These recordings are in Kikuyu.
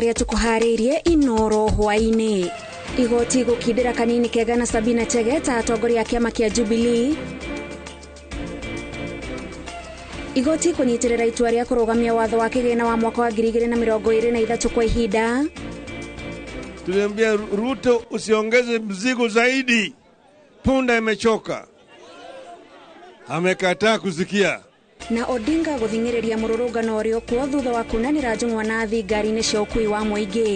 Marĩa tũkũharĩirie Inoro hwaĩ-inĩ. Igoti gũkindĩra Kanini Kega na Sabina Chege ta atongoria a kĩama kĩa Jubilee. Igoti kũnyitĩrĩra itua rĩa kũrũgamia watho wa kĩgĩna wa mwaka wa 2023 kwa ihinda. Tuliambia Ruto usiongeze mzigo zaidi, punda imechoka. Amekataa kusikia. Na Odinga gũthing'ĩrĩria mũrũrũngano ũrĩ okuo thutha wa kunanĩra njũng'wa na athii ngari-inĩ cia ũkui wa mũingĩ.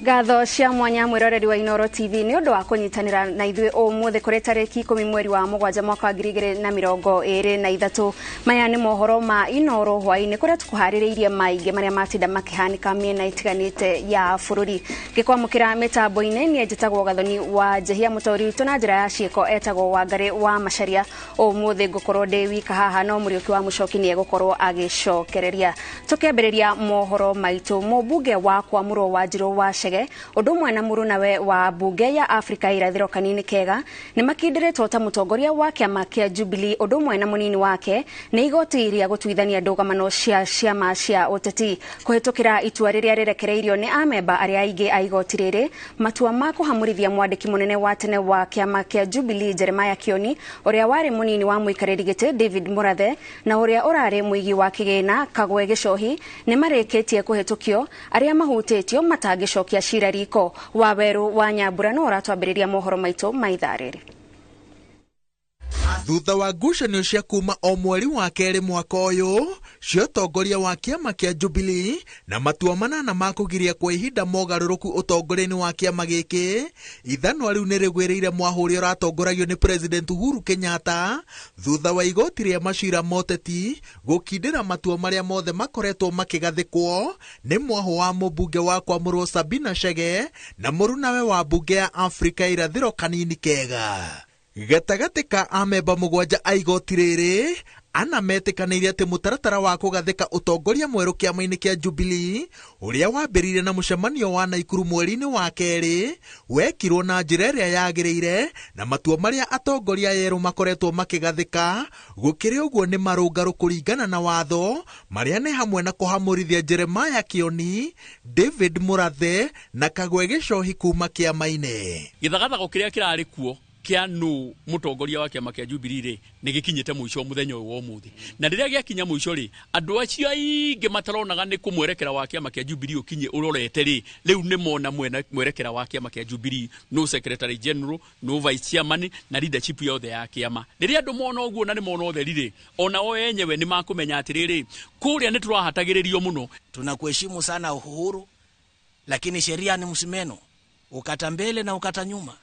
Ngatho cia mwanya mwĩroreri wa Inoro TV nĩ ũndũ wa kũnyitanĩra na ithuĩ ũmũthĩ kũrĩ tarĩki 10 mweri wa mũgwanja mwaka wa 2023. Maya nĩ mohoro ma Inoro hwaĩ-inĩ kũrĩa tũkũharĩrĩirie maingĩ marĩa matinda makĩhanĩka mĩena ĩtiganĩte ya bũrũri. Ngĩkwamũkĩra mĩtambo-inĩ niĩ njĩtagwo Gathoni wa Njehia, mũtaũri witũ na njĩra ya ciĩko etagwo Wangarĩ wa Macharia. Ũmũthĩ ngũkorwo ndĩ wika haha no Mũriũki wa Mũcoki nĩ egũkorwo agĩcokereria. Tũkĩambĩrĩria mohoro maitũ, mũmbunge wa Kwamũrwo Wanjirũ wa Chege ũndũ ũmwe na mũrũnawe wa mbunge ya Afrika irathĩro Kanini Kega nĩ makindĩrĩtwo ta mũtongoria wa kĩama kĩa Jubilee ũndũ ũmwe na mũnini wake nĩ igoti rĩa gũtuithania ndũgamano cia ciama cia ũteti kũhĩtũkĩra itua rĩrĩa rĩrekereirio nĩ amemba arĩa aingĩ a igoti rĩrĩ. Matua ma kũhamũrithia mwandĩki mũnene wa tene wa kĩama kĩa Jubilee Jeremiah Kioni, ũrĩa warĩ mũnini wa mũikarĩri gĩtĩ David Murathe na ũrĩa ũrarĩ mũigi wa kĩgĩna Kagwe Gĩcohi nĩ marĩkĩtie kũhĩtũkio. Arĩa mahutĩtio matangĩcokia cira riko. Waweru wa Nyambura no ũratwambĩrĩria mohoro maitũ ma ithaa rĩrĩ. Thutha wa ngucanio cia kuma o mweri wa kerĩ mwaka ũyũ cia ũtongoria wa kĩama kĩa Jubilee na matua manana ma kũgiria kwa ihinda mogarũrũku ũtongoria-inĩ wa kĩama gĩkĩ, ithanwa rĩu nĩ rĩgwĩrĩire mwahũ ũrĩa ũratongoragio nĩ President Uhuru Kenyatta thutha wa igoti rĩa macira moteti gũkindĩra matua marĩa mothe makoretwo makĩgathĩkwo nĩ mwahũ wa mũmbunge wa Kwamũrwo Sabina Chege na mũrunawe wa mbunge ya Afrika irathĩro Kanini Kega. Gatagatĩ ka amemba mũgwanja a igoti rĩrĩ ana metĩkanĩire atĩ mũtaratara wa kũgathĩka ũtongoria mwerũ kĩama-inĩ kĩa Jubilee ũrĩa wambĩrĩirie na mũcemanio wa Naikuru mweri-inĩ wa kerĩ wekirwo na njĩra ĩrĩa yagĩrĩire na matua marĩa atongoria erũ makoretwo makĩgathĩka gũkĩrĩ ũguo nĩ marũngarũ kũringana na watho marĩa nĩ hamwe na kũhamũrithia Jeremiah Kioni, David Murathe na Kagwe Gĩcohi kuma kĩama-inĩ. Gĩthagathago kĩrĩa kĩrarĩ kuo kĩa nũ mũtongoria wa kĩama kĩa Jubilee rĩ nĩ gĩkinyĩte mũico mũthenya ũyũ wa ũmũthĩ, na rĩrĩa gĩakinya mũico rĩ andũ acio aingĩ mataronaga nĩ kũmwerekera wa kĩama kĩa Jubilee ũkinye ũrorete rĩ rĩu nĩ mona mwerekera wa kĩama kĩa Jubilee, no secretary general, no vice chairman na leadership yothe ya kĩama. Rĩrĩa andũ mona ũguo na nĩ mona ũtheri rĩ ona o enyewe nĩ makũmenya atĩrĩrĩ kũrĩa nĩ tũrahatagĩrĩrio mũno. Tunakuheshimu sana Uhuru, lakini sheria ni msimeno, ukata mbele na ukata nyuma.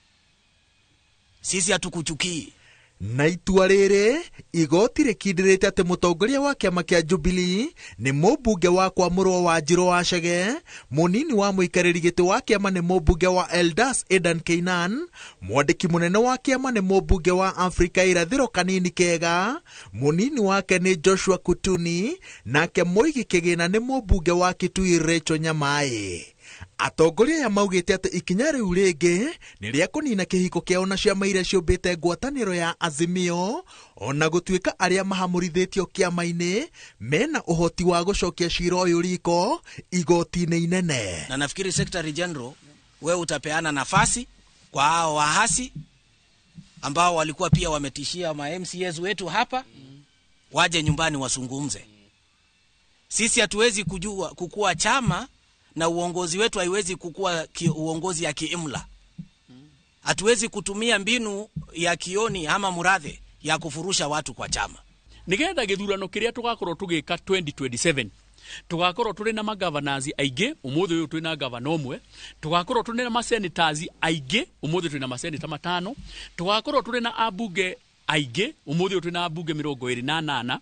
Sisi hatukuchukii. Na itua rĩrĩ igoti rĩkindĩrĩte atĩ mũtongoria wa kĩama kĩa Jubilee nĩ mũmbunge wa Kwamũrwo Wanjirũ wa Chege, mũnini wa mũikarĩri gĩtĩ wa kĩama nĩ mũmbunge wa Eldas Edan Keinan, mwandĩki mũnene wa kĩama nĩ mũmbunge wa Afrika irathĩro Kanini Kega, mũnini wake nĩ Joshua Kutuni, nake mũigi kĩgĩna nĩ mũmbunge wa Kitui Rachel Nyamai. Atongoria aya maugĩte atĩ ikinya rĩu rĩngĩ nĩ rĩa kũnina kĩhiko kĩao na ciama iria ciũmbĩte ngwatanĩro ya Azimio, ona gũtuĩka arĩa mahamũrithĩtio kĩama-inĩ mena ũhoti wa gũcokia cira ũyũ riko igoti-inĩ inene. Na nafikiri Secretary General, wewe utapeana nafasi kwa hao wahasi ambao walikuwa pia wametishia ma MCAs wetu hapa, waje nyumbani wasungumze. Sisi hatuwezi kujua kukua chama na uongozi wetu haiwezi kukua uongozi ya kiimla. Hatuwezi kutumia mbinu ya Kioni ama Murathe ya kufurusha watu kwa chama. Nigetha gĩthurano kĩrĩa tũgakorwo tũgĩka 2027 tũgakorwo tũrĩ na magovernors aingĩ, ũmũthĩ ũyũ twĩna governor ũmwe, tũgakorwo tũrĩ na masenators aingĩ, ũmũthĩ twĩna masenata matano, tũgakorwo tũrĩ na ambunge aingĩ, ũmũthĩ ũyũ twĩna ambunge 28.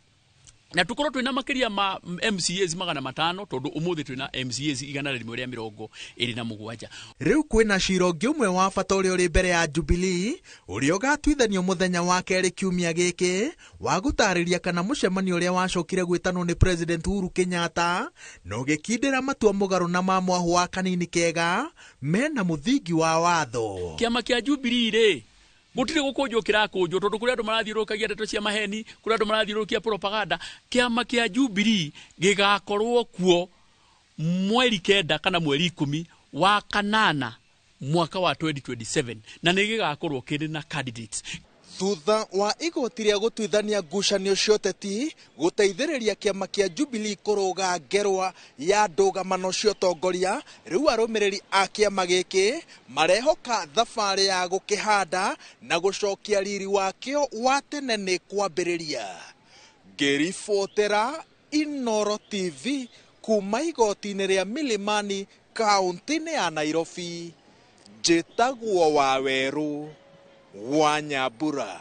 Na tukorwo twina makiria ma MCAs 500 tondu umuthi twina MCAs 127. Riu kwina cira ũngĩ ũmwe wa bata ũrĩa ũrĩ mbere ya Jubilee ũrĩa ũgatuithanio mũthenya wa kerĩ kiumia gĩkĩ wa gũtarĩria kana mũcemanio ũrĩa wacokire gwĩtanwo nĩ President Uhuru Kenyatta na ũgĩkindĩra matua mũgarũ na ma mwahũ wa kanini kega mena mũthingi wa watho. Kĩama kĩa Jubilee rĩ gutire gukunjwo kirakunjwo tondu kuri andu marathiurukagia ndeto cia maheni, kuri andu marathiurukia propaganda. Kiama kia Jubilee gigakorwo kuo mweri 9 kana mweri 10 wa kanana mwaka wa 2027 na ni gigakorwo kiri na candidates. Thutha wa igoti rĩa gũtuithania ngucanio cia ũteti gũteithĩrĩria kĩama kĩa Jubilee kũrũga ngerwa ya ndũgamano cia ũtongoria, rĩu arũmĩrĩri a kĩama gĩkĩ marehoka thabarĩ ya gũkĩhanda na gũcokia riri wakĩo wa tene nĩ kwambĩrĩria. Ngĩribotera Inooro TV kuma igoti-inĩ rĩa Milimani kaũntĩ-inĩ ya Nairobi, njĩtagwo Wawerũ wa Nyambura.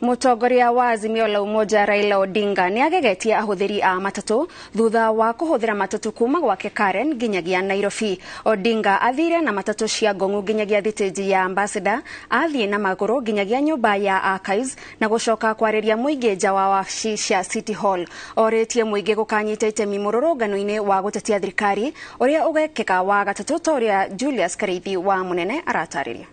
Mũtongoria wa Azimio la Umoja Raila Odinga nĩ agegetie ahũthĩri a matatũ thutha wa kũhũthĩra matatũ kuma gwake Karen nginyagia Nairobi. Odinga athire na matatũ cia Ngong'u nginyagia thitĩnji ya Ambassador, athiĩ na magũrũ nginyagia nyũmba ya Archives na gũcoka kwarĩria mũingĩ nja wa wabici cia City Hall. Orĩtie mũingĩ gũkanyita itemi mũrũrũngano-inĩ wa gũtetia thirikari ũrĩa ũgekĩka wa gatatũ ta ũrĩa Julius Kariithi wa Mũnene aratarĩria.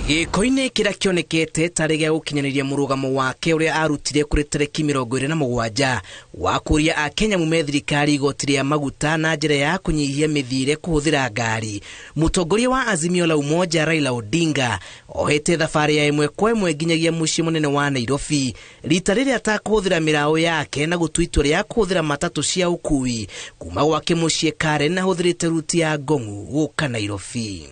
Gĩko-inĩ kĩrĩa kĩonekete tarĩ gĩa gũkinyanĩria mũrũgamo wake ũrĩa arutire kũrĩ tarĩki 27 wa kũria akenya mume thirikari igoti rĩa maguta na njĩra ya kũnyihia mĩthiĩre kũhũthĩra ngari. Mũtongoria wa Azimio la Umoja Raila Odinga ohete thabarĩ ya ĩmwe kwa ĩmwe nginyagia mũciĩ mũnene wa Nairobi rita rĩrĩa atakũhũthĩra mĩraũ yake na gũtua itua rĩa kũhũthĩra matatũ cia ũkui kuma gwake mũciĩ Karen ahũthĩrĩte ruti ya Ngong'u gũka Nairobi.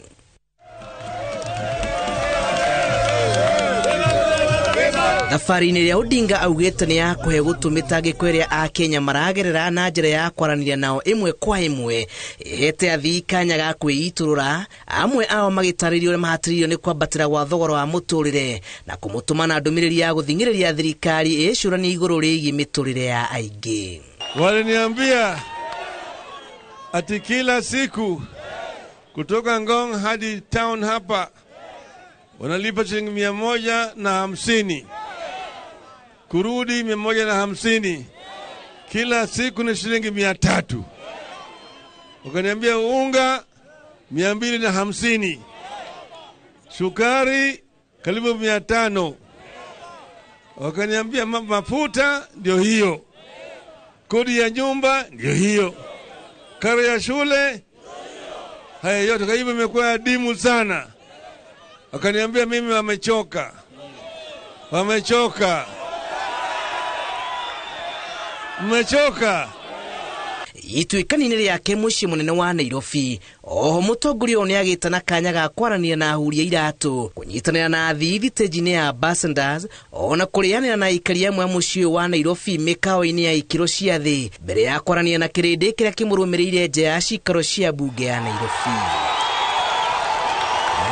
Thabarĩ-inĩ ĩrĩa Odinga augĩte nĩ ya kũhe gũtũ mĩtangĩko ĩrĩa akenya maragerera na njĩra ya kwaranĩria nao ĩmwe kwa ĩmwe ĩhete athii kanya ga kwĩitũrũra, amwe ao magĩtarĩrio ũrĩa mahatĩrĩirio nĩ kwambatĩra gwa thogora wa mũtũrĩre na kũmũtũma na ndũmĩrĩri ya gũthing'ĩrĩria thirikari ĩcũranie igũrũ rĩgiĩ mĩtũrĩre ya aingĩ. Waliniambia ati kila siku kutoka Ngong hadi town hapa wanalipa shilingi 150, kurudi 150, kila siku ni shilingi 300. Wakaniambia unga 250, sukari karibu 500. Wakaniambia mafuta ndio hiyo, kodi ya nyumba ndio hiyo, karo ya shule, haya yote. Kwa hivyo imekuwa adimu sana. Wakaniambia mimi wamechoka, wamechoka, mmechoka. Ituĩka-inĩ rĩake mũciĩ mũnene wa Nairobi oho mũtongoria ũyũ nĩagĩte na kanya ga kwaranĩria na ahuri a iratũ, kũnyitanĩra na athii thitĩnji-inĩ ya Ambassadors ona kũrĩanĩra na aikari amwe a mũciĩ ũyũ wa Nairobi mĩkawa-inĩ ya ikĩro cia thĩ mbere ya kwaranĩria na kĩrĩndĩ kĩrĩa kĩmũrũmĩrĩire nja ya cikaro cia mbunge ya Nairobi.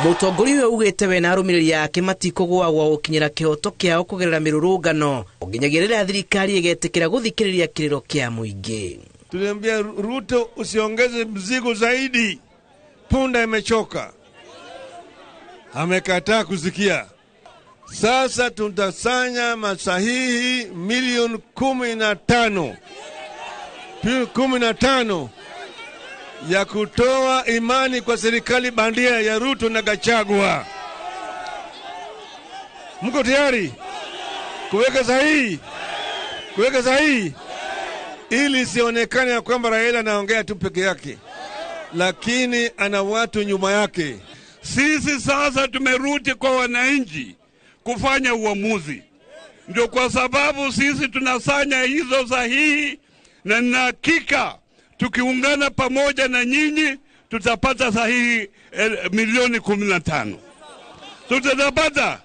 Mũtongoria ũyũ augĩte we na arũmĩrĩri ake matikũgũagwo gũkinyĩra kĩhoto kĩao kũgerera mĩrũrũngano nginyagia rĩrĩa thirikari ĩgetĩkĩra gũthikĩrĩria kĩrĩro kĩa mũingĩ. Tuliambia Ruto usiongeze mzigo zaidi, punda imechoka. Amekataa kusikia. Sasa tutasanya masahihi milioni 15, 15 ya kutoa imani kwa serikali bandia ya Ruto na Gachagua. Mko tayari kuweka sahihi? Kuweka sahihi ili sionekane ya kwamba Raila anaongea tu peke yake, lakini ana watu nyuma yake. Sisi sasa tumerudi kwa wananchi kufanya uamuzi. Ndio kwa sababu sisi tunasanya hizo sahihi, na nina hakika tukiungana pamoja na nyinyi tutapata sahihi milioni 15. Tutapata.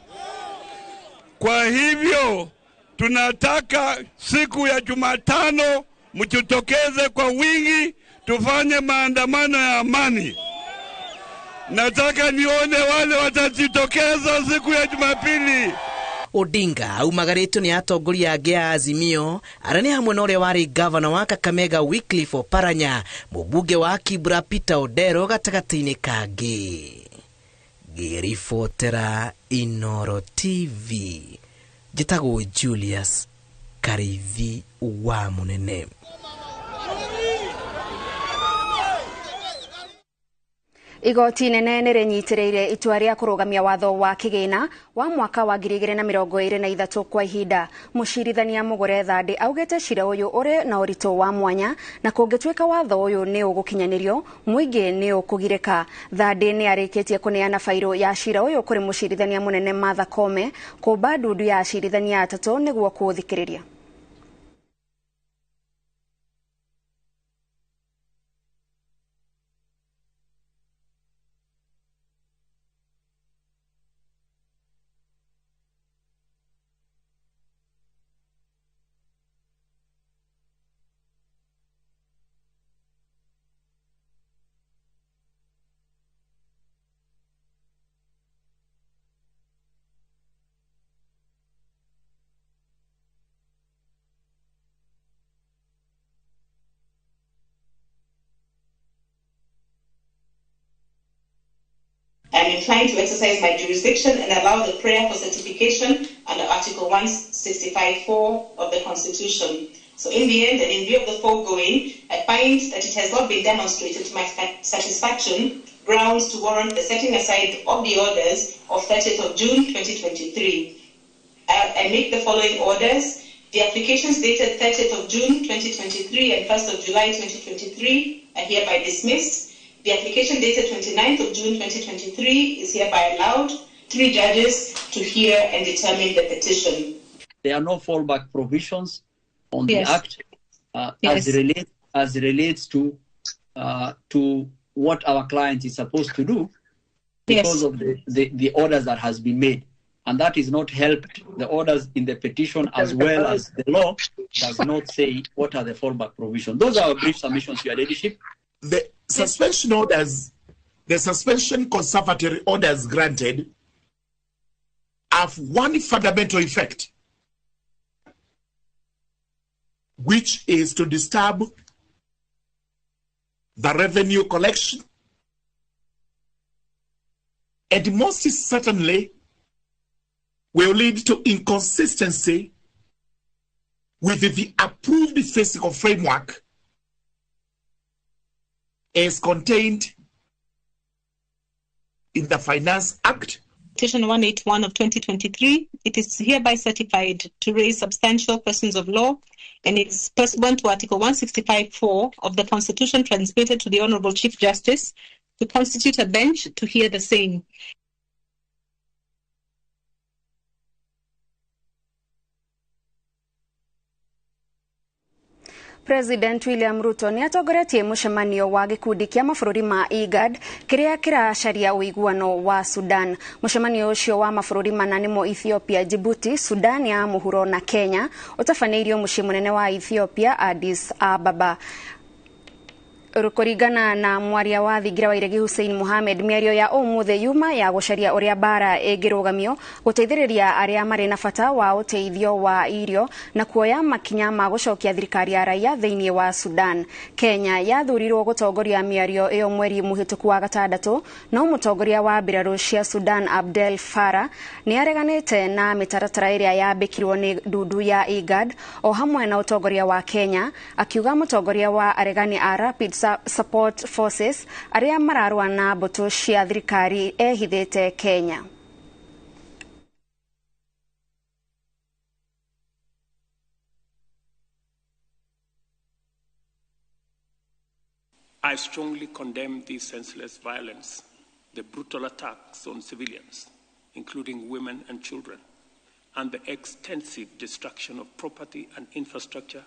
Kwa hivyo tunataka siku ya Jumatano mjitokeze kwa wingi, tufanye maandamano ya amani. Nataka nione wale watajitokeza siku ya Jumapili. Odinga aumagarĩtio nĩ atongoria angĩ a Azimio arĩa nĩ hamwe na ũrĩa warĩ gavana wa Kakamega Wycliffe Oparanya, mũmbunge wa Kibra Peter Odero gatagatĩ-inĩ kangĩ. Ngĩribotera Inooro TV, njĩtagwo Julius Karithi wa Mũnene. Igoti nene nĩ rĩnyitĩrĩire itua rĩa kũrũgamia watho wa kĩgĩna wa mwaka wa 2023 kwa ihinda. Mũcirithania Mugure Thandi augĩte cira ũyũ ũrĩ na ũritũ wa mwanya na kũngĩtuĩka watho ũyũ nĩ ũgũkinyanĩrio mũingĩ nĩ ũkũgirĩka. Thandi nĩ arĩkĩtie kũneana bairũ ya cira ũyũ kũrĩ mũcirithania mũnene Martha Koome kũmba ndundu ya acirithania atatũ nĩguo kũũthikĩrĩria. I am inclined to exercise my jurisdiction and allow the prayer for certification under Article 165(4) of the Constitution. So in the end, and in view of the foregoing, I find that it has not been demonstrated to my satisfaction grounds to warrant the setting aside of the orders of 30th of June 2023. I make the following orders. The applications dated 30th of June 2023 and 1st of July 2023 are hereby dismissed. The application dated 29th of June 2023 is hereby allowed 3 judges to hear and determine the petition. There are no fallback provisions on the Act as relates to what our client is supposed to do because of the orders that has been made. And that is not helped. The orders in the petition as well as the law does not say what are the fallback provisions. Those are our brief submissions, Your Ladyship. The suspension orders, the suspension conservatory orders granted have one fundamental effect, which is to disturb the revenue collection and most certainly will lead to inconsistency with the approved fiscal framework as contained in the Finance Act. Petition 181 of 2023, it is hereby certified to raise substantial questions of law and is pursuant to Article 165(4) of the Constitution transmitted to the Honorable Chief Justice to constitute a bench to hear the same. President William Ruto nĩ atongoretie mũcemanio wa gĩkundi kĩa mabũrũri ma IGAD kĩrĩa kĩracaria ũiguano wa Sudan. Mũcemanio ũcio wa mabũrũri mana nĩmo Ethiopia, Djibouti, Sudan ya mũhuro na Kenya ũtabanĩirio mũciĩ mũnene wa Ethiopia, Addis Ababa. Kũringana na mwaria wa thingira wa iregi Hussein Mohamed, mĩario ya ũmũthĩ yuma ya gũcaria ũrĩa mbara ĩngĩrũgamio, gũteithĩrĩria arĩa marĩ na bata wa ũteithio wa irio na kuoya makinya ma gũcokia thirikari ya raia thĩinĩ wa Sudan. Kenya yathurirwo gũtongoria mĩario ĩyo mweri mũhĩtũku wa gatandatũ, no mũtongoria wa mbirarũ cia Sudan Abdel Fattah nĩ areganĩte na mĩtaratara ĩrĩa yambĩkirwo nĩ ndundu ya IGAD o hamwe na ũtongoria wa Kenya, akiuga mũtongoria wa aregani a Rapid Support Forces arĩa mararũa na mbũtũ cia thirikari ehithĩte Kenya. I strongly condemn this senseless violence, the brutal attacks on civilians, including women and children, and the extensive destruction of property and infrastructure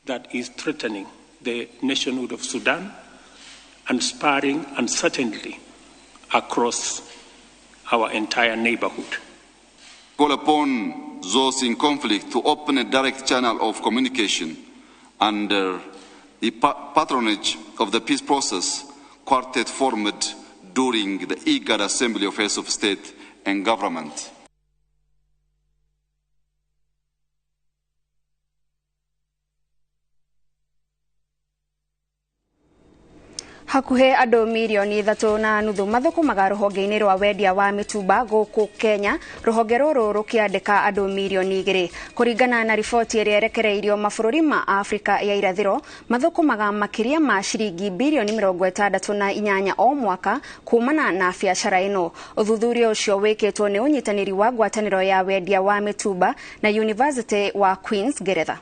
that is threatening the nationhood of Sudan and spurring uncertainty across our entire neighborhood. Call upon those in conflict to open a direct channel of communication under the patronage of the peace process quartet formed during the IGAD Assembly of Heads of State and Government. Hakuhĩ andũ mirioni 3.5 mathũkũmaga rũhonge-inĩ rwa wendia wa mĩtumba gũkũ Kenya, rũhonge rũrũ rũkĩandĩka andũ mirioni 2. Kũringana na riboti ĩrĩa ĩrekereirio mabũrũri ma Afrika ya irathĩro, mathũkũmaga makĩria ma ciringi birioni 68 o mwaka kumana na biacara ĩno. Ũthuthuria ũcio wĩkĩtwo nĩ ũnyitanĩri wa ngwatanĩro ya wendia wa mĩtumba na University wa Queens Ngeretha.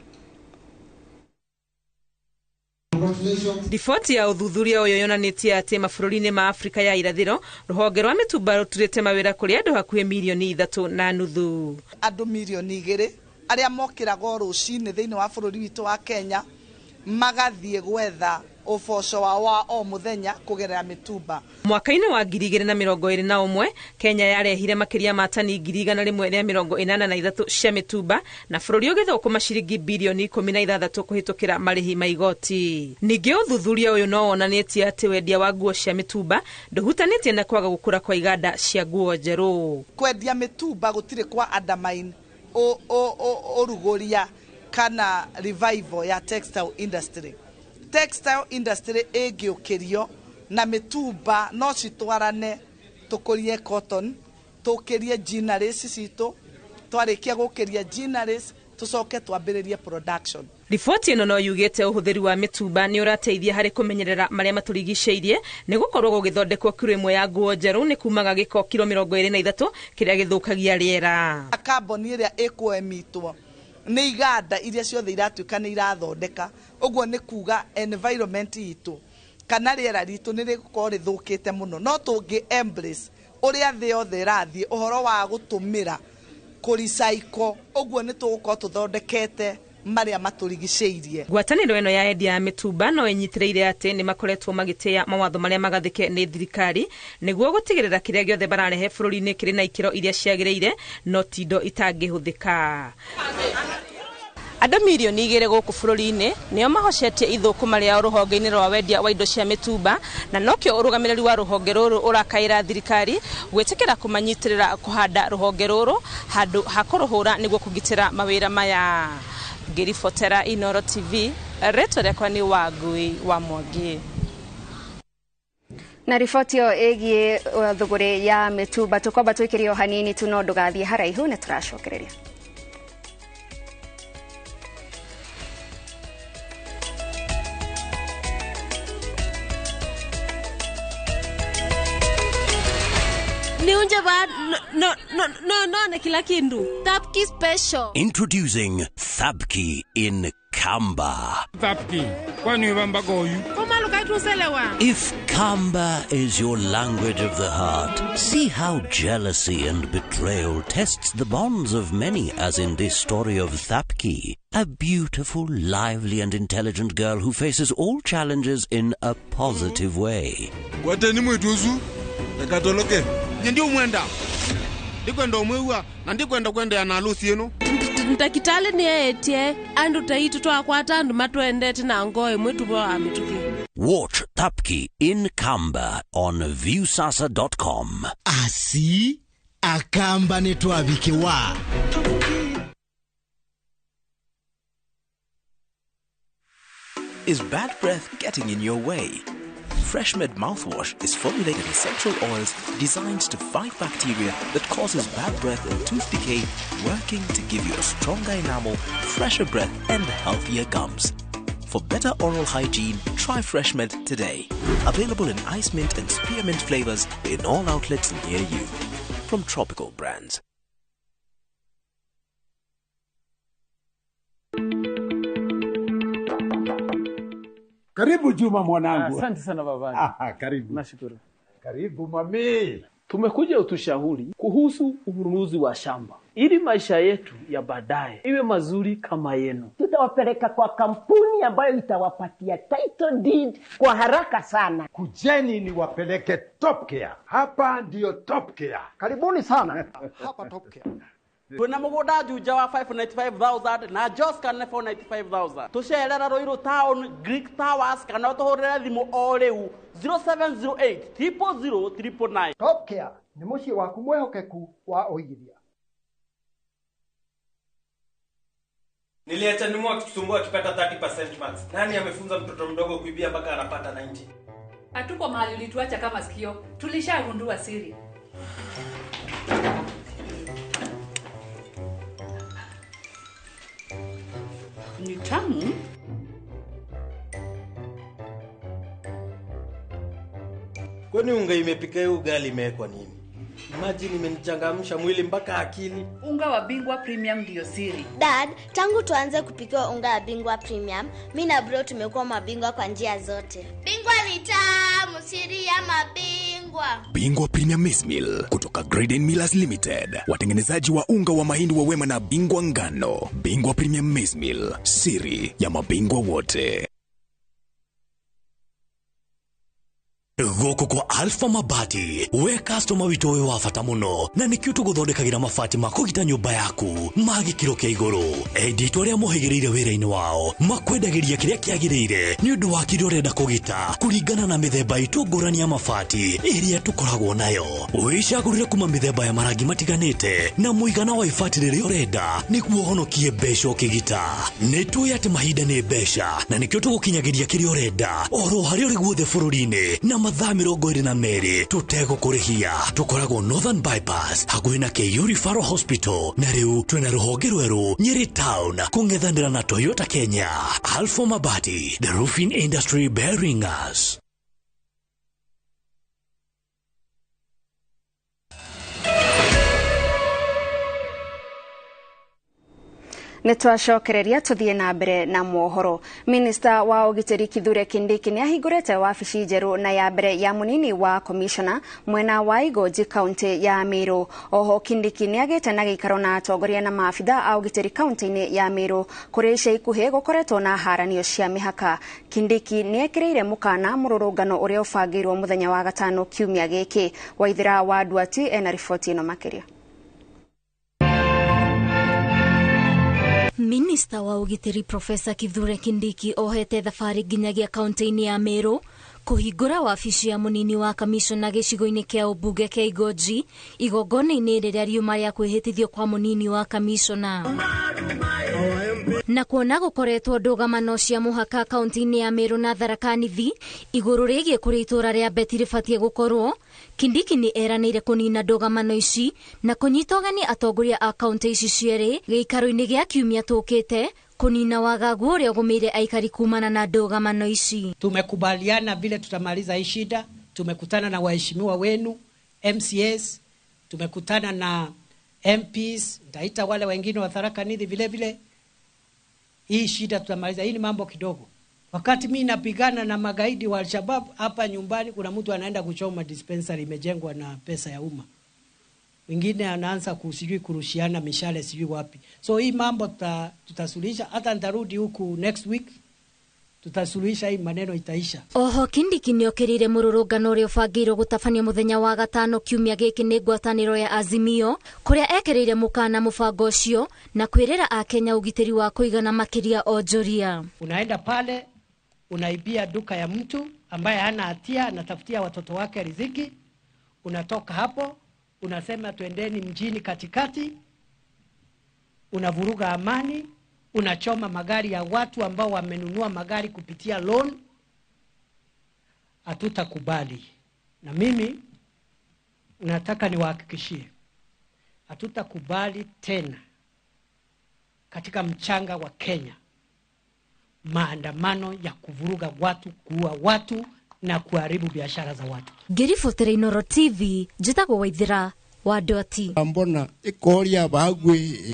Riboti ya ũthuthuria ũyũ yonanĩtie atĩ mabũrũri-inĩ ma Afrika ya irathĩro rũhonge rwa mĩtumba rũturĩte mawĩra kũrĩ andũ hakuhĩ mirioni 3.5. Andũ mirioni 2 arĩa mokĩraga o rũcinĩ thĩinĩ wa bũrũri witũ wa Kenya magathiĩ gwetha ũboco wao wa o mũthenya kũgerera mĩtumba. Mwaka-inĩ wa 2021 Kenya yarehire makĩria ma tani 183 cia mĩtumba na bũrũri ũgĩthũkũma ciringi birioni 16 kũhĩtũkĩra marĩhi ma igoti. Ningĩ ũthuthuria ũyũ no wonanĩtie atĩ wendia wa nguo cia mĩtumba ndũhutanĩtie na kwaga gũkũra kwa iganda cia nguo njerũ. Kwendia mĩtumba gũtirĩ kwa undermine ũrugũria kana revival ya textile industry. Textile industry ĩngĩũkĩrio na mĩtumba no citwarane, tũkũrie cotton, tũkĩrie ginneries citũ, twarĩkia gũkĩria ginneries tũcoke twambĩrĩrie production. Riboti ĩno no yugĩte ũhũthĩri wa mĩtumba nĩ ũrateithia harĩ kũmenyerera marĩa matũrigicĩirie nĩ gũkorwo gũgĩthondekwo kiro ĩmwe ya nguo njerũ nĩ kumaga gĩko kiro 23 kĩrĩa gĩthũkagia rĩera. Kamboni ĩrĩa ĩkũemitwo nĩ iganda iria ciothe iratuĩka nĩ irathondeka, ũguo nĩ kuga environment itũ kana rĩera ritũ nĩ rĩgũkorwo rĩthũkĩte mũno. No tũngĩ embrace ũrĩa thĩ yothe ĩrathiĩ ũhoro wa gũtũmĩra kũrecycle, ũguo nĩ tũgũkorwo tũthondekete marĩa matũrigicĩirie. Ngwatanĩro ĩno ya endia ya mĩtumba no ĩnyitĩrĩire atĩ nĩ makoretwo magĩtĩĩa mawatho marĩa magathĩke nĩ thirikari nĩguo gũtigĩrĩra kĩrĩa gĩothe bararehe bũrũri-inĩ kĩrĩ na ikĩro iria ciagĩrĩire no ti indo itangĩhũthĩka. Andũ mirioni 2 gũkũ bũrũri-inĩ nĩo mahocetie ithũkũma rĩao rũhonge-inĩ rwa wendia wa indo cia mĩtumba na nokĩo ũrũgamĩrĩri wa rũhonge rũrũ ũrakaĩra thirikari gwĩtĩkĩra kũmanyitĩrĩra kũhanda rũhonge rũrũ handũ ha kũrũhũra nĩguo kũgitĩra mawĩra maya. Ngĩribotera Inooro TV, rĩtwa rĩakwa nĩ Wangui wa Mwangi. Na riboti ĩyo ĩgiĩ thũgũrĩ ya mĩtumba tũkwamba twĩkĩre o hanini tu, no ndũgathiĩ haraihu nĩ tũracokereria. No kila kindu. Thapki special. Introducing Thapki in Kamba. Thapki, kwani wamba goyu? If Kamba is your language of the heart, see how jealousy and betrayal tests the bonds of many, as in this story of Thapki, a beautiful, lively and intelligent girl who faces all challenges in a positive way. Kwateni mwituzu, nakatoloke. Nyendi umwenda. Ndikwenda umwewa na ndikwenda kwenda na harusi yenu. Ntakitale ni etie andu taitu twakwata andu matwendete na ngoe mwetu bo amituki. Watch Thapki in Kamba on viewsasa.com. Asi akamba ni twabikewa. Is bad breath getting in your way? FreshMed mouthwash is formulated in essential oils designed to fight bacteria that causes bad breath and tooth decay, working to give you a stronger enamel, fresher breath and healthier gums. For better oral hygiene, try FreshMed today. Available in ice mint and spearmint flavors in all outlets near you. From Tropical Brands. Karibu Juma mwanangu. Asante sana babangu. Karibu. Nashukuru. Karibu mami. Tumekuja utushauri kuhusu ununuzi wa shamba ili maisha yetu ya baadaye iwe mazuri kama yenu. Tutawapeleka kwa kampuni ambayo itawapatia title deed kwa haraka sana. Kujeni niwapeleke Top Care. Hapa ndiyo Top Care. Karibuni sana. Hapa Top Care. Twina mugunda Juja wa 595,000 na Joska nĩ 495,000. Tucerera Ruiru Town, Greek Towers kana utuhurire thimu o riu 0708 000 999. Top Care nĩ mũciĩ waku mwĩhokeku wa ũigithia. Niliacha nyuma akitusumbua akipata 30% marks. Nani amefunza mtoto mdogo kuibia mpaka anapata 90? Hatuko mahali ulituacha kama sikio. Tulishagundua siri. Ni tamu. Kwani unga imepika hiyo ugali imewekwa nini? Imagine imenichangamsha mwili mpaka akili. Unga wa Bingwa Premium ndio siri. Dad, tangu tuanze kupikiwa unga wa Bingwa Premium, mimi na bro tumekuwa mabingwa kwa njia zote. Bingwa ni tamu, siri ya mabingwa. Bingwa Premium Maize Meal kutoka Graden Millers Limited, watengenezaji wa unga wa mahindi wa Wema na Bingwa Ngano. Bingwa Premium Maize Meal, siri ya mabingwa wote. Gũkũ kwa Alpha Mabati we customer witũ wĩ wa bata mũno na nĩkĩo tũgũthondekagĩra mabati ma kũgita nyũmba yaku ma gĩkĩro kĩa igũrũ. Endia itũ arĩa mohĩgĩrĩire wĩra-inĩ wao makwendagĩria kĩrĩa kĩagĩrĩire nĩ ũndũ wa kĩrĩa ũrenda kũgita kũringana na mĩthemba itũ ngũrani ya mabati ĩrĩa tũkoragwo nayo. Wĩcagũrĩre kuma mĩthemba ya marangi matiganĩte na mũigana wa ibati rĩrĩa ũrenda nĩguo ũhonokie mbeca ũkĩgita. Nĩ tũĩ atĩ mahinda nĩ mbeca na nĩkĩo tũgũkinyagĩria kĩrĩa ũrenda oro harĩa ũrĩ guothe bũrũri-inĩ na mathaa 22 tũtegũkũrĩhia. Tũkoragwo Northern Bypass hakuhĩ na KU Referral Hospital na rĩu twĩna rũhonge rwerũ Nyeri Town kũng'ethanĩra na Toyota Kenya. Alpha Mabati, the roofing industry bearing us. Nĩ twacokereria tũthiĩ na mbere na mohoro. Minista wa ũgitĩri Kithure Kindiki nĩ ahingũrĩte wabici njerũ na ya mbere ya mũnini wa komishona mwena wa Igoji kaunti ya Meru. Oho Kindiki nĩ agĩte na gĩikaro na atongoria na maabitha a ũgitĩri kaunti-inĩ ya Meru kũrĩa ica ikuhĩ gũkoretwo na haranio cia mĩhaka. Kindiki nĩ ekĩrĩire mũkana mũrũrũngano ũrĩa ũbangĩirwo mũthenya wa gatano kiumia gĩkĩ. Waithĩra wa Nduati ena riboti ĩno makĩria. Minista wa ũgitĩri Profesa Kithure Kindiki ohete thabarĩ nginyagia kaunti-inĩ ya Meru kũhingũra wabici ya mũnini wa kamishona gĩcigo-inĩ kĩa ũmbunge kĩa Igoji igongona-inĩ rĩrĩa riuma rĩa kwĩhĩtithio kwa mũnini wa kamishona. Na kuona gũkoretwo ndũgamano cia mũhaka kaunti-inĩ ya Meru na Tharaka Nithi igũrũ rĩgiĩ kũrĩa itũũra rĩa Beti rĩbatiĩ gũkorwo, Kindiki nĩ eranĩire kũnina ndũgamano ici na kũnyita ũgeni atongoria a kaunti ici cierĩ gĩikaro-inĩ gĩa kiumia tũkĩte kũnina wagagu ũrĩa ũgũmĩire aikari kumana na ndũgamano ici. Tumekubaliana vile tutamaliza hii shida. Tumekutana na waheshimiwa wenu MCAs, tumekutana na MPs, nitaita wale wengine wa Tharaka Nithi vile vile. Hii shida tutamaliza. Hii ni mambo kidogo. Wakati mimi napigana na magaidi wa Al-Shabaab hapa nyumbani, kuna mtu anaenda kuchoma dispensary imejengwa na pesa ya umma. Wengine anaanza kusijui kurushiana mishale sijui wapi. So hii mambo tutasuluhisha. Hata nitarudi huku next week tutasuluhisha hii maneno itaisha. Oho Kindiki nĩokĩrĩire mũrũrũngano ũrĩa ũbangĩirwo gũtabanio mũthenya wa gatano kiumia gĩkĩ nĩ ngwatanĩro ya Azimio kũrĩa ekĩrĩire mũkana mũbango ũcio na kwĩrĩra akenya ũgitĩri wa kũigana makĩria onjoria. Unaenda pale unaibia duka ya mtu ambaye hana hatia, anatafutia watoto wake riziki. Unatoka hapo unasema twendeni mjini katikati, unavuruga amani, unachoma magari ya watu ambao wamenunua magari kupitia loan. Hatutakubali. Na mimi nataka niwahakikishie, hatutakubali tena katika mchanga wa Kenya maandamano ya kuvuruga watu, kuua watu na kuharibu biashara za watu. Ngĩribotera Inooro TV, njĩtagwo Waithĩra wa Ndwati. Mbona ikoria bagwi.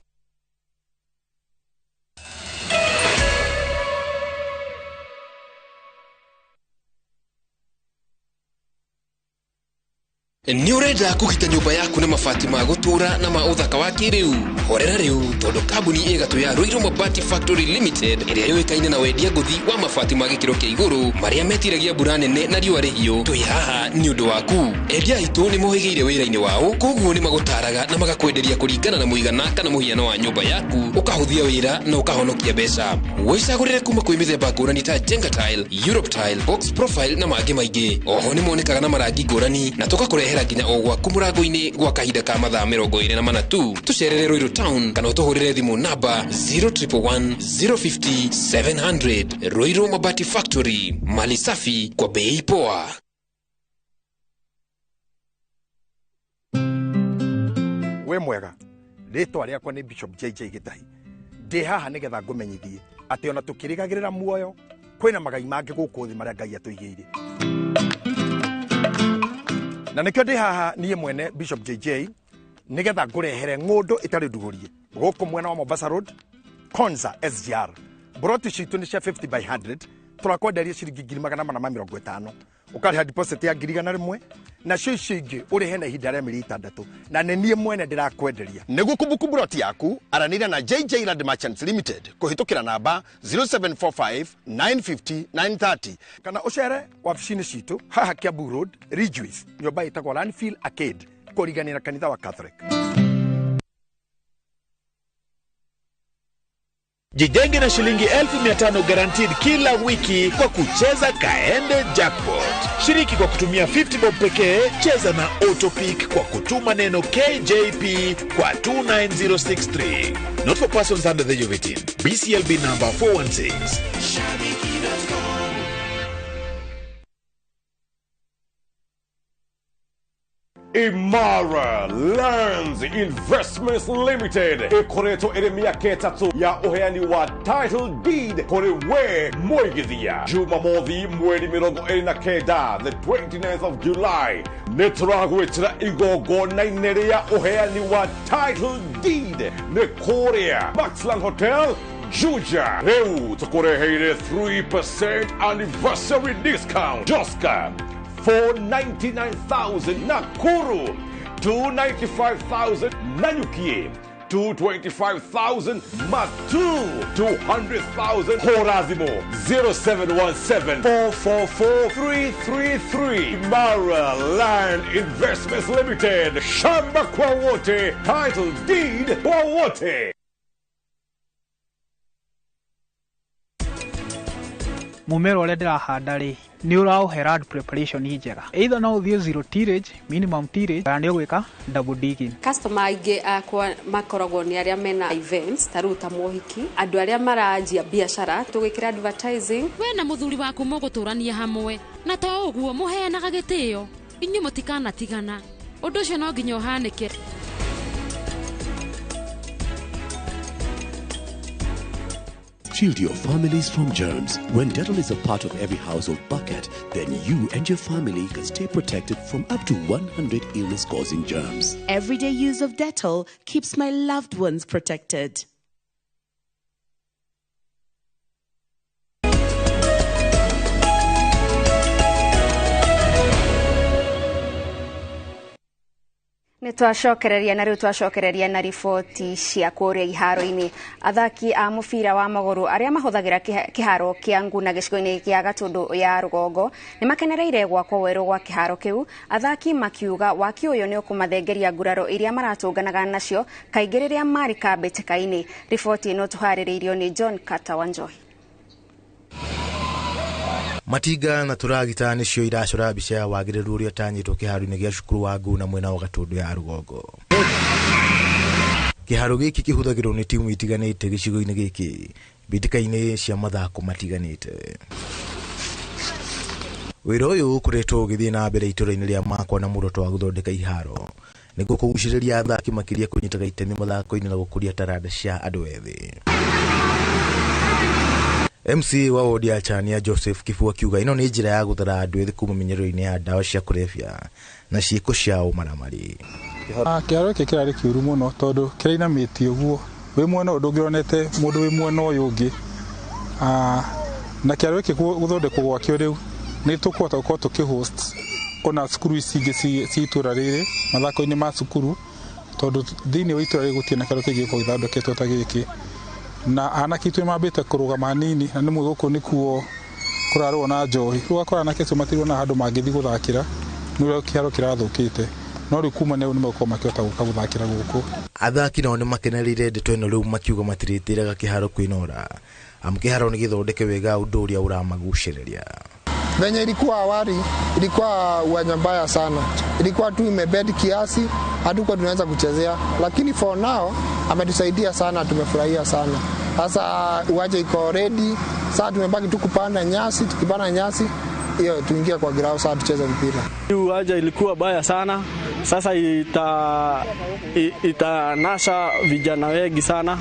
Nĩ ũrenda kũgita nyũmba yaku na mabati ma gũtũũra na ma ũthaka wa kĩrĩu? Horera rĩu, tondũ kambuni ĩgatũ ya Ruiru Mabati Factory Limited ĩrĩa yũĩkaine na wendia ngũthi wa mabati ma gĩkĩro kĩa igũrũ marĩa metiragia mbura nene na riũa rĩhiũ, twĩ haha nĩ ũndũ waku. Endia aitũ nĩ mohĩgĩire wĩra-inĩ wao, koguo nĩ magũtaraga na magakwenderia kũringana na mũigana kana mũhiano wa nyũmba yaku, ũkahũthia wĩra na ũkahonokia mbeca. Wĩcagũrĩre kuma kwĩ mĩthemba ngũrani ta Jenga Tile, Europe Tile, Box Profile na mangĩ maingĩ. Oho nĩ monekaga na marangi ngũrani na tũgakũrehera nginya o gwaku mũrango-inĩ gwa kahinda ka mathaa 24 tu. Tũcerere Ruiru Town kana ũtũhũrĩre thimũ namba 0111 050 700. Ruiru Mabati Factory, mali safi kwa bei poa. Wĩ mwega, rĩtwa rĩakwa nĩ Bishop JJ Gĩtahi. Ndĩ haha nĩgetha ngũmenyithie atĩ ona tũkĩrĩgagĩrĩra muoyo kwĩna magai mangĩ gũkũ thĩ marĩa Ngai atũigĩire. Na nĩkĩo ndĩ haha niĩ mwene Bishop JJ nĩgetha ngũrehere ng'ũndũ ĩtarĩ ndugũrie gũkũ mwena wa Mombasa Road, Konza SGR. Mburoti citũ nĩ cia 50 by 100, tũrakwenderia ciringi 450,000. Ũkarĩha deposit ya 100,000 nacio icio ingĩ ũrĩhe na ihinda rĩa mĩeri 6, na nĩ niĩ mwene ndĩrakwenderia. Nĩguo kũbuku mburoti yaku, aranĩria na JJ Land Merchants Limited kũhĩtũkĩra namba 0745 950 930 kana ũcere wabici-inĩ citũ haha Kiambu Road, Ridgeways, nyũmba ĩtagwo Landfill Arcade, kũrigania na kanitha wa Catholic. Jijenge na shilingi 1500 guaranteed kila wiki kwa kucheza Kaende Jackpot. Shiriki kwa kutumia 50 bob pekee, cheza na Autopick kwa kutuma neno KJP kwa 29063. Not for persons under the age of 18. BCLB number 416. Imara Lands Investments Limited ikoretwo ĩrĩ mĩaka ĩtatũ ya ũheani wa title deed kũrĩ we mũigithia. Jumamothi mweri 29, the 29th of July, nĩ tũragwĩtĩra igongona-inĩ rĩa ũheani wa title deed nĩ kũrĩa Maxland Hotel, Juja. Rĩu tũkũreheire 3% anniversary discount. Joska 499,000, Nakuru 295,000, Nanyuki 225,000, Matu 200,000, Horazimo 0717 444 333. Imara Land Investments Limited, shamba kwa wote, title deed kwa wote. Mumera ũrĩa ndĩrahanda rĩ, nĩ ũraũhe land preparation njega, either no ũthiĩ zero tillage, minimum tillage, kana nĩ ũgwĩka double digging. Customer aingĩ akwa makoragwo nĩ arĩa mena events ta rĩu ta mohiki, andũ arĩa maranjia biacara, tũgĩkĩra advertising. We na mũthuri waku mũgũtũrania hamwe, na to ũguo mũheanaga gĩtĩo, inyuĩ mũtikanatigana, ũndũ ũcio no nginya ũhanĩke. Shield your families from germs. When Dettol is a part of every household bucket, then you and your family can stay protected from up to 100 illness-causing germs. Everyday use of Dettol keeps my loved ones protected. Nĩ twacokereria na rĩu twacokereria na riboti cia kũrĩa iharo-inĩ. Athaki a mũbira wa magũrũ arĩa mahũthagĩra kĩharo kĩa Nguna gĩcigo-inĩ kĩa Gatũndũ ya rũgongo nĩ makenereire gwakwo werũ gwa kĩharo kĩu, athaki makiuga waki ũyũ nĩ ũkũmathengeria nguraro iria maratũnganaga nacio kaingĩ rĩrĩa marĩ kambĩtĩka-inĩ. Riboti ĩno tũharĩrĩirio nĩ John Carter Wanjohi. Matinga na tũragita nĩcio iracora mbica ya wagĩrĩru ũrĩa ũtanyĩtwo kĩharo-inĩ gĩa cukuru wa Nguna mwena wa Gatũndũ ya rũgongo. Kĩharo gĩkĩ kĩhũthagĩrwo nĩ timu itiganĩte gĩcigo-inĩ gĩkĩ mbĩtĩka-inĩ cia mathako matiganĩte. Wĩra ũyũ ũkoretwo ũgĩthiĩ na mbere itũra-inĩ rĩa Makwa na muoroto wa gũthondeka iharo nĩguo kũgucĩrĩria athaki makĩria kũnyitaga itemi mathako-inĩ na gũkũria taranda cia andũ ethĩ. MC wa wodi ya Chania Joseph Kifu akiuga ĩno nĩ njĩra ya gũthara andũ ethĩ kuma mĩnyoroinĩ ya ndawa cia kũrebia na ciĩko cia ũmaramari. Kĩharo gĩkĩ kĩrarĩ kĩũru mũno tondũ kĩrainamĩtie ũguo, wĩ mwena ũyũ ndũngĩronete mũndũ wĩ mwena ũyũ ũngĩ. Na kĩharo gĩkĩ gũthondekwo gwakĩo rĩu nĩ tũkũhota gũkorwo tũkĩ host Ona cukuru ici ingĩ ci itũra rĩrĩ mathako-inĩ ma cukuru, tondũ thĩinĩ wa itũra rĩrĩ gũtirĩ na kĩharo kĩngĩ gĩkorwo gĩthondeketwo ta gĩkĩ. Na anake aitũ nĩmambĩte kũrũgama hanini, na nĩmũĩ gũkũ nĩkuo kũrarũo na njohi. Rĩu ũgakora anake acio matirona handũ mangĩthiĩ gũthakĩra nĩ ũrĩa kĩharo kĩrathũkĩte. No rĩu kuma na rĩu nĩmegũkorwo makĩhota gũka gũthakĩra gũkũ. Athaki nao nĩmakenereire ndeto ĩno rĩu makiuga matirĩtĩraga kĩharo kwĩnora, amu kĩharo nĩ gĩthondeke wega ũndũ ũrĩa ũramagucĩrĩria. Venye ilikuwa awali, ilikuwa uwanja mbaya sana, ilikuwa tu imebed kiasi, hatukuwa tunaweza kuchezea, lakini for now ametusaidia sana, tumefurahia sana. Sasa uwanja iko ready, sasa tumebaki tu kupanda nyasi, tukipanda nyasi hiyo tuingie kwa ground sasa tucheze mpira. Hii uwanja ilikuwa baya sana, sasa itanasa vijana wengi sana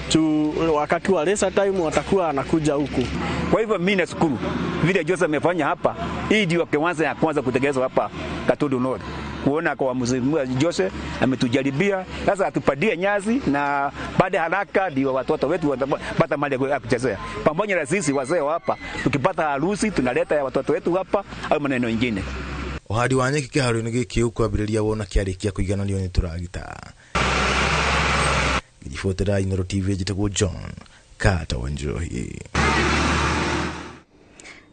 tu, wakati wa leisure time watakuwa anakuja huku. Kwa hivyo mimi nashukuru vile Jose amefanya hapa. Hii ndio kiwanja ya kwanza kutengenezwa hapa Gatundu North. Kuona kwa mzee Jose ametujaribia, sasa atupadie nyasi na baada haraka ndio watoto wetu watapata mali ya kuchezea. Pamoja na sisi wazee wa hapa, tukipata harusi tunaleta ya watoto wetu hapa au maneno mengine. Ũhandi wa nyeki kĩharo-inĩ gĩkĩ ũkwambĩrĩria wona kĩarĩkia kũigananio nĩ tũragita. Ngĩribotera Inooro TV njĩtagwo John Carter Wanjohi.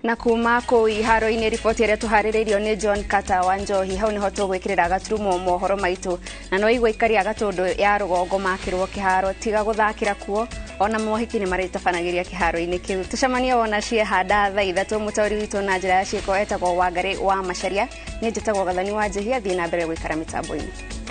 Na kuma kũu iharo-inĩ riboti ĩrĩa tũharĩrĩirio nĩ John Carter wa Njohi, hau nĩho tũgwĩkĩrĩra gaturumo mohoro maitũ. Na no igua aikari a Gatũndũ ya rũgongo makĩrwo kĩharo tiga gũthakĩra kuo, ona mohiki nĩ marĩtabanagĩria kĩharo-inĩ kĩu. Tũcemanie wona ciehanda thaa 3. Mũtaũri witũ na njĩra ya ciĩko etagwo Wangarĩ wa Macharia, niĩ njĩtagwo Gathani wa Njihia. Thiĩ na mbere gũikara mĩtambo-inĩ.